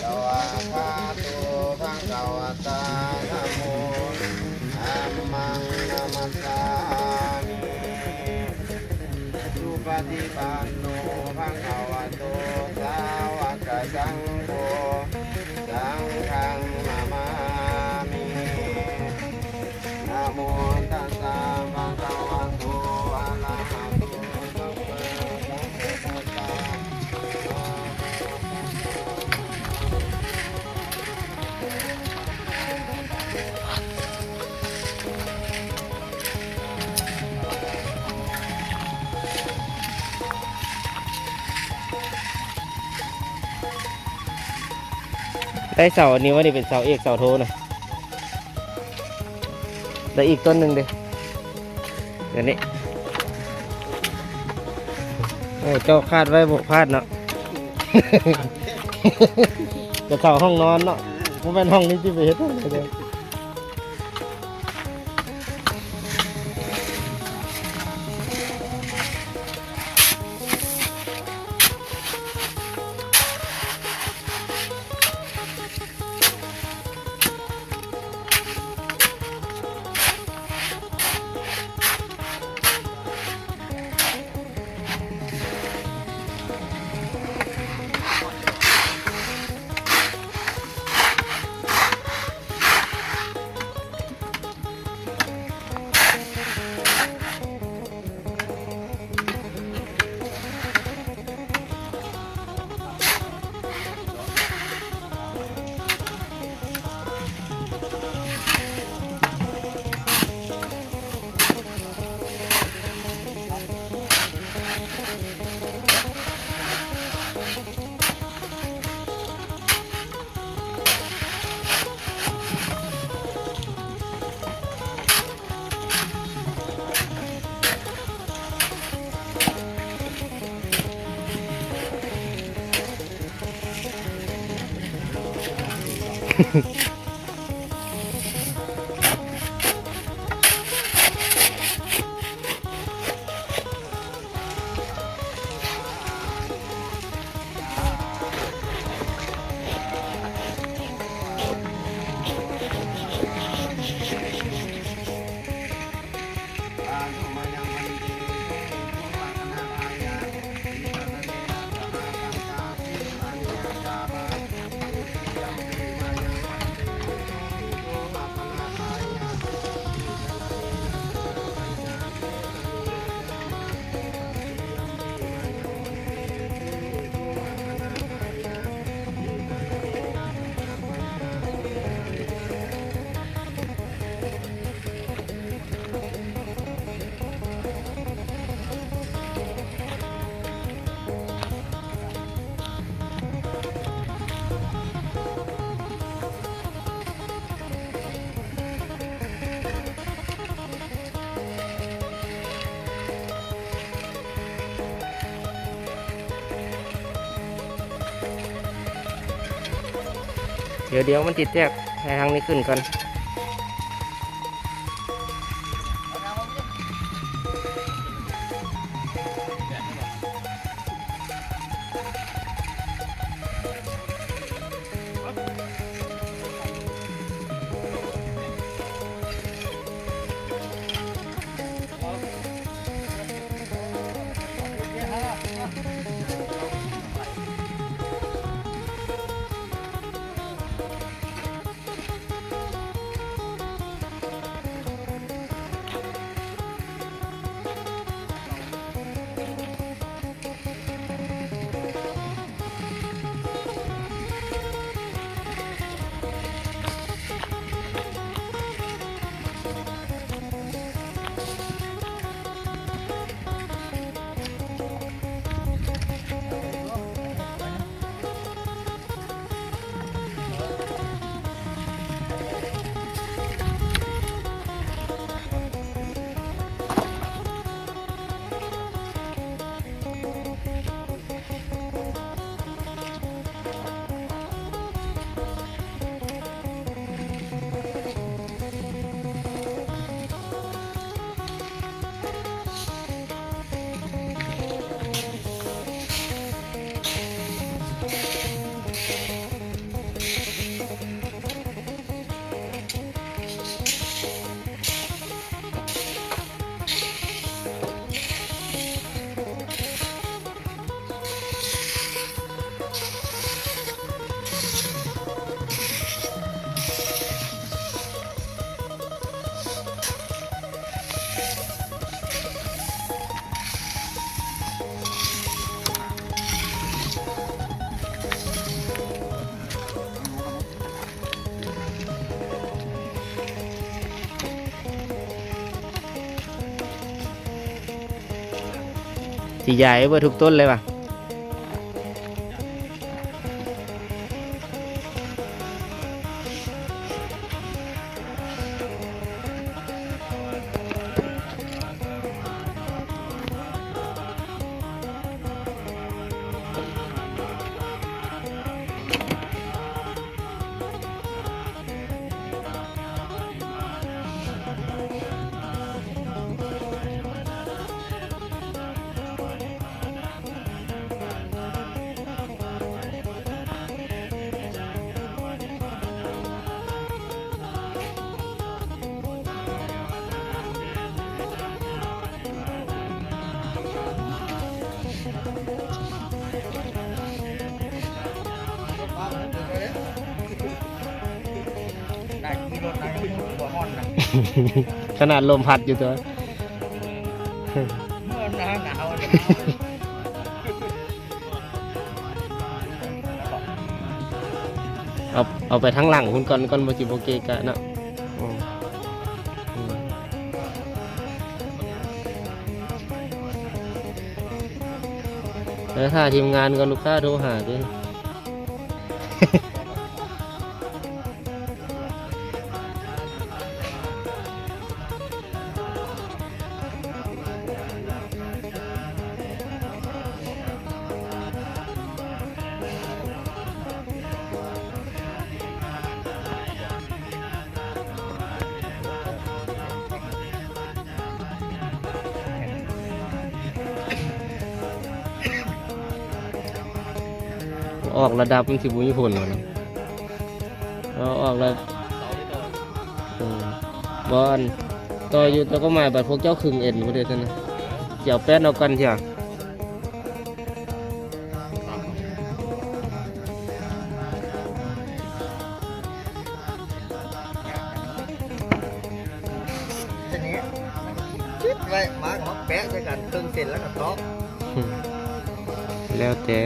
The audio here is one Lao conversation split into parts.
ສະວາຄາໂຕ ພະຄະວະຕາ ທຳໂມ ທຳມັງ ນະມັດສາມິ ສຸປະຕິປັນໂນ ພະຄະວະໂຕ ສາວະກະສັງໂຄ ສັງຄັງ ນະມາມິ ນະໂມຕັດສະ ພະຄະວະໂຕ ອະລະຫະໂຕ ສຳມາສຳພຸດທັດສະ ໄດ້ເສົາອັນນີ້ວ່ານີ້ເປັນເສົາເອກເສົາໂທນະ ແລ້ວອີກຕົ້ນໜຶ່ງເດ້ ອັນນີ້ ໂອ້ ເຈົ້າຄາດໄວ້ບໍ່ພາດເນາະ ກະເສົາຫ້ອງນອນເນາະ ບໍ່ແມ່ນຫ້ອງນີ້ຊິໄປເຮັດຫຍັງເດ້. ດຽວໆ ມັນຊິແຕກ ໃຫ້ທາງນີ້ຂຶ້ນກ່ອນ. ຊິຢາຍເບິດທຸກຕົ້ນເລີຍວ່າ. ຂະໜາດລົມພັດຢູ່ຕົວະ ເມື່ອໜາວໆ ເອົາ ເອົາໄປທາງຫຼັງພຸ້ນກ່ອນ ກ່ອນບໍ່ ຊິບໍ່ເກະກະເນາະ. ອືມ ອືມ ແລ້ວຖ້າທີມງານກ່ອນ ລູກຄ້າໂທຫາເດ້. ອອກລະດັບມັນຊິບໍ່ມີຜົນຫວານະ. ເອົາອອກແລ້ວ ເອີ ບໍ່ ອັນ ຕໍ່ຢູ່ ແຕ່ກໍໝາຍບາດພວກເຈົ້າຄຶງເອັນບໍ່ໄດ້ຊັ້ນນະ ຊິເອົາແປ້ນອອກກ່ອນເທື່ອ. ທີນີ້ ຄິດໄວ້ ມາເຮົາແປະໃສ່ກັນເຄິ່ງເສັ້ນ ແລ້ວກໍຕອກ ແລ້ວແຕ່.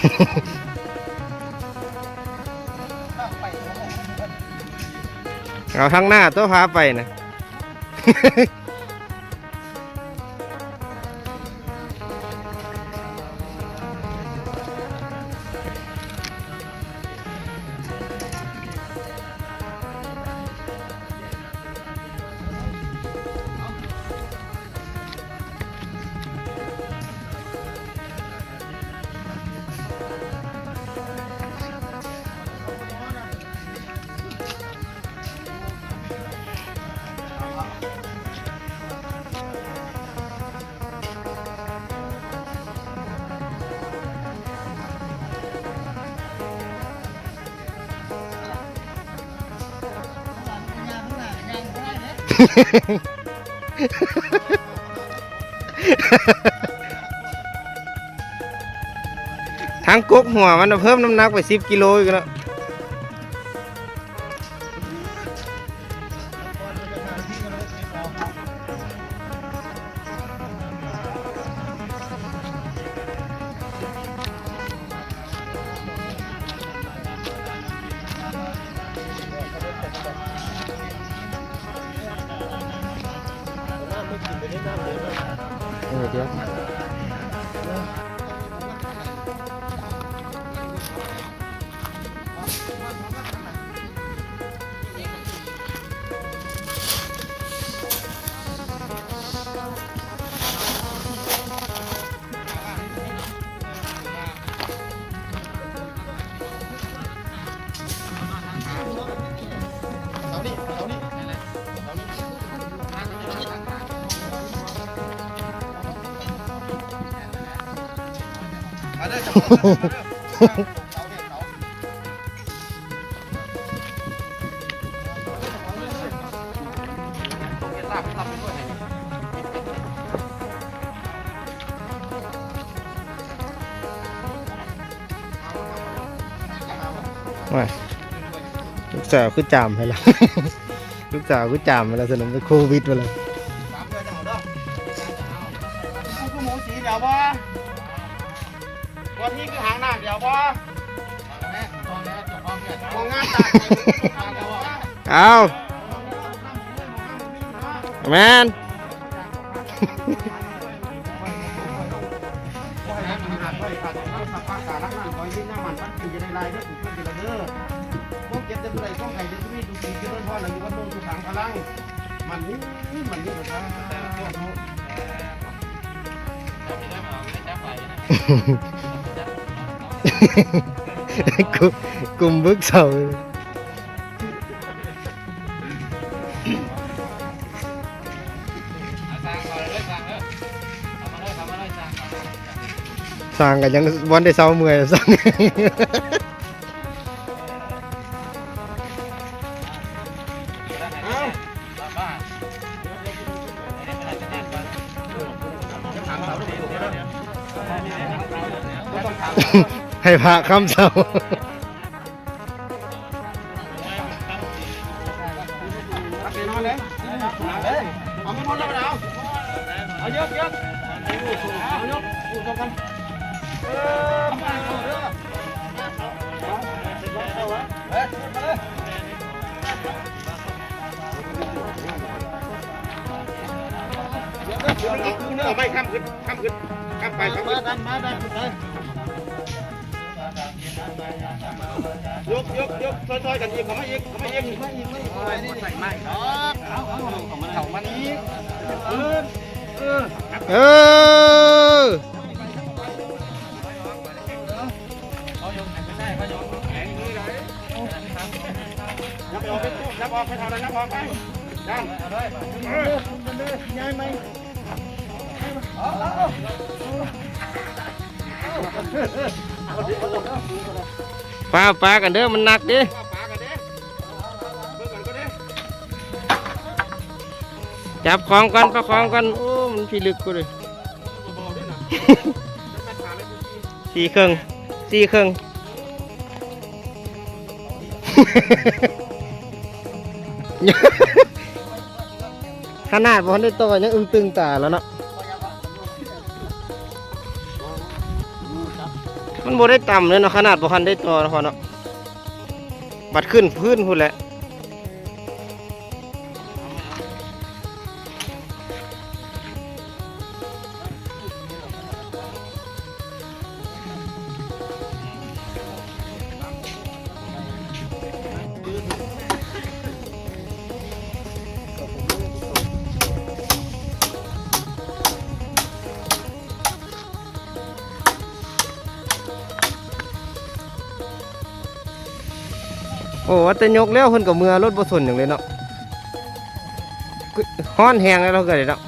ເອົາທາງໜ້າຕົວະພາໄປນະ. ທັງກົກຫົວມັນນະ ເພີ່ມນ້ຳໜັກໄປສິບກິໂລອີກແລ້ວ. ເອີ ດຽວ ໂອ້ຍ ລູກສາວຄືຈາມໃຫ້ລະ ລູກສາວຄືຈາມໃຫ້ລະ ສະນັ້ນເປັນໂຄວິດໄປລະ. ຄືໝູສີດຽວບໍ່? ວັນນີ້ຄືຫາງໜ້າດຽວບໍ່? ເອົາ ແມ່ນ ມັນນີ້ ມັນນີ້ ກຸ ກຸມບຶກເສົາ ຊ່າງກໍຍັງບໍ່ໄດ້ເຊົາເມື່ອຍ ຊ່າງ. ໃຫ້ພະຄ້ຳເສົາ ເອົາໄປນອນເດ້ ເອົາໄປນອນແລ້ວ ເອົາຍົກ ຍົກ ເອົາຍົກ ຍົກກັນ ເອີ ມາເດີ ເອົາໄມ້ຄ້ຳຂຶ້ນ ຄ້ຳຂຶ້ນ ຄ້ຳໄປ ຄ້ຳຂຶ້ນ ມາດັນ ມາດັນຂຶ້ນໄປ ຍົກ ຍົກ ຍົກ ຊ່ອຍໆກັນອີກ ເຂົ້າມາອີກ ເຂົ້າມາອີກ ມາອີກ ມາອີກ ໃສ່ໄມ້ດອກ ເອົາ ເອົາ ເອົາ ເຂົ້າມານີ້ ເອີ ເອີ ເອີ. ປາ ປາກັນເດີ ມັນໜັກເດ້. ຈັບຂອງກ່ອນ ປະຄອງກ່ອນ ໂອ້ ມັນພິລຶກກູເດ້ ສີ່ເຄິ່ງ ສີ່ເຄິ່ງ ຂະໜາດບໍ່ທັນໄດ້ຕໍ່ ຍັງອຶ້ງຕຶງຕາແລ້ວເນາະ. ມັນບໍ່ໄດ້ຕ່ຳເລີຍເນາະ ຂະໜາດບໍ່ທັນໄດ້ຕໍ່ເນາະ ເນາະ ບັດຂຶ້ນພື້ນພຸ້ນແຫຼະ. ໂອ້ ວ່າແຕ່ຍົກແລ້ວເພິ່ນກໍເມືອໂລດ ບໍ່ສົນຫຍັງເລີຍເນາະ. ຮ້ອນແຮງແລ້ວເຮົາກໍໄດ້ເນາະ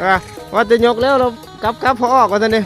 ອ່າ ວ່າແຕ່ຍົກແລ້ວ ເຮົາກັບ ກັບ ພໍອອກວ່າຊັ້ນເດ້.